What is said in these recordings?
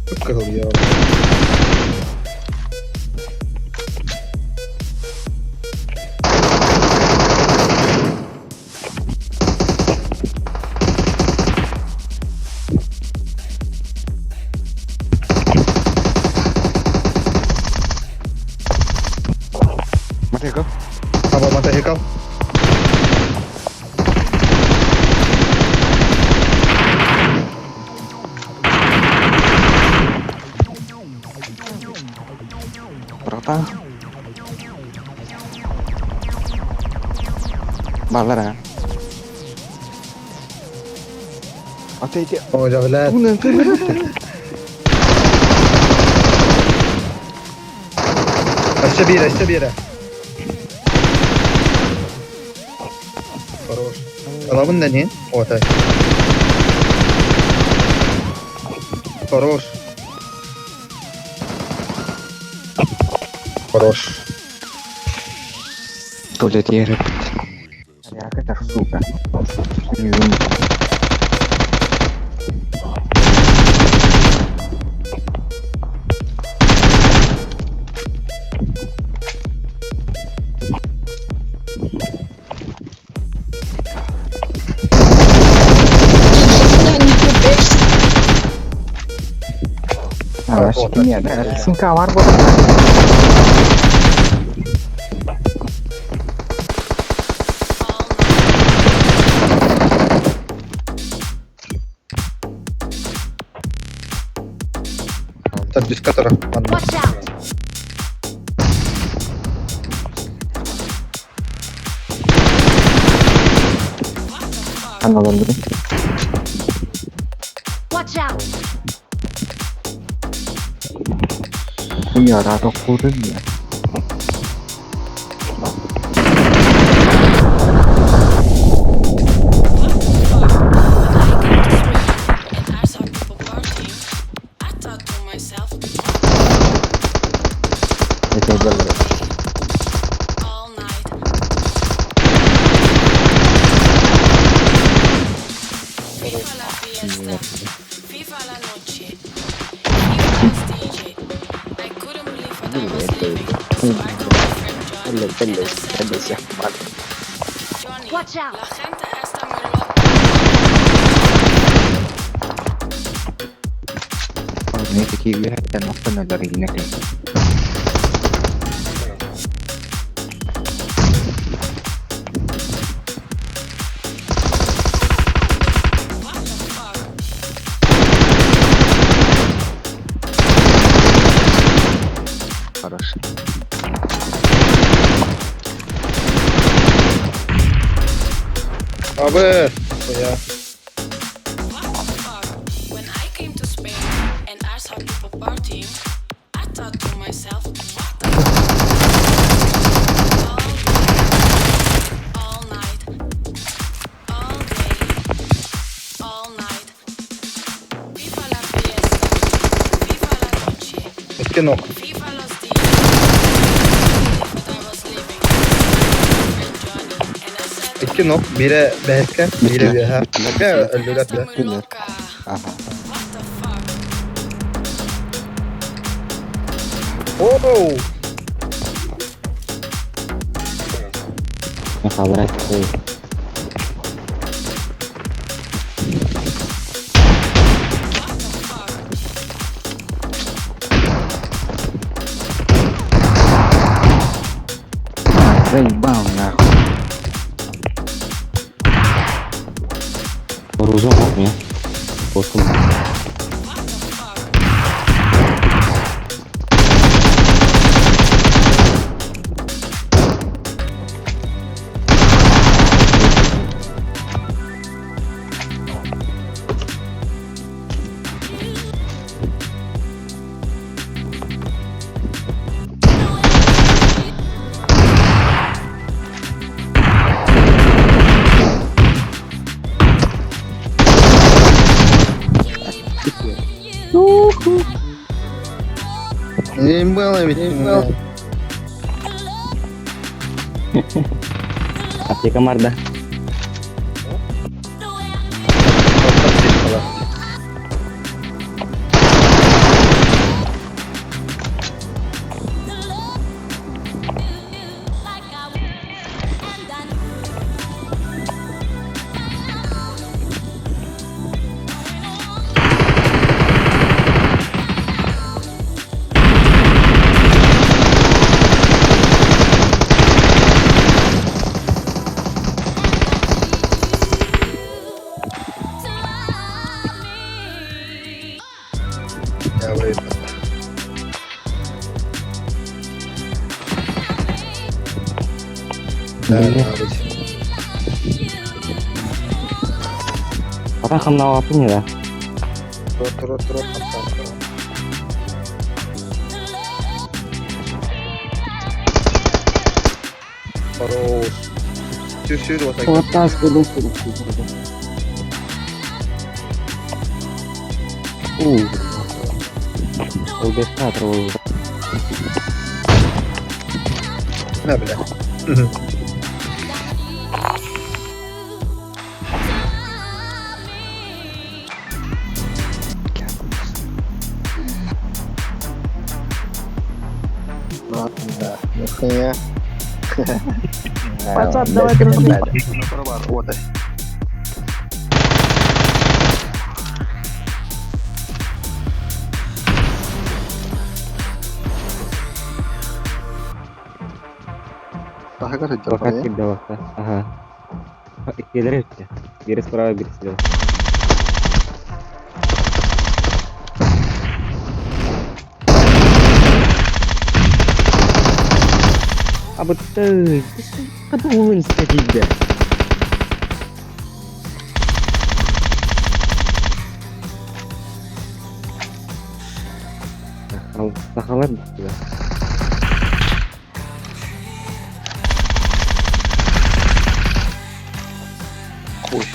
Кыһыл Мотоцикл. Аба мотоцикл. Братан. Баллар а. Отойди. О, блядь. Өссө биир, өссө биирэ. Хорош. Ылабын да не? Отай. Хорош. Хорош. Туалет еріп. Это сука. Сумка бар буолар. Төрдүскэ турар. Манна. Watch out! Ханна олордум. Watch out! Хуяра тохтуурун диэн. Watch out! Хорош. Абы! Хуя. When I came to Spain and I saw people partying, I thought to myself, what the all day, all night, all day, all night. Viva la fiesta, viva la noche, Икки нок. viva los días. But I was leaving my friend Johnny, and I said, Икки нок. Биирэ бэһэскэ, биирэ үөһэ. Өллүлэр "Esta да. muy loca. Ага. What the fuck? Оу! Михалрат. What the fuck? Заебал нахуй. Оружие мне. Korktum. What the fuck? Заебало ведь. Аптека марда. Бля. Потом хамнаабаппын да. Тур, тур, тур. Хорош. Сүр, сүр, вот так. Таас булун. Уу. ЛГС травы. На, бля. Да, нихуя. Пацан, давай дружить. Вот. Прокат кирдавакта. Ага. Иккилэр өттө. Бири справа, бири слева. Абытты. Кадуын статиде. Сахалар бітті. Хуй.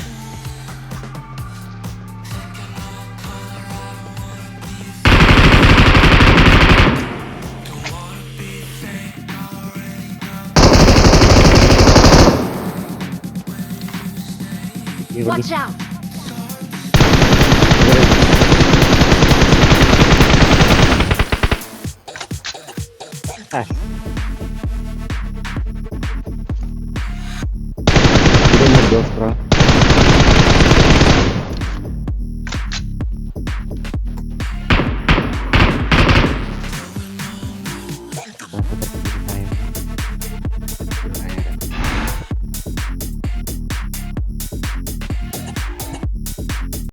Watch out!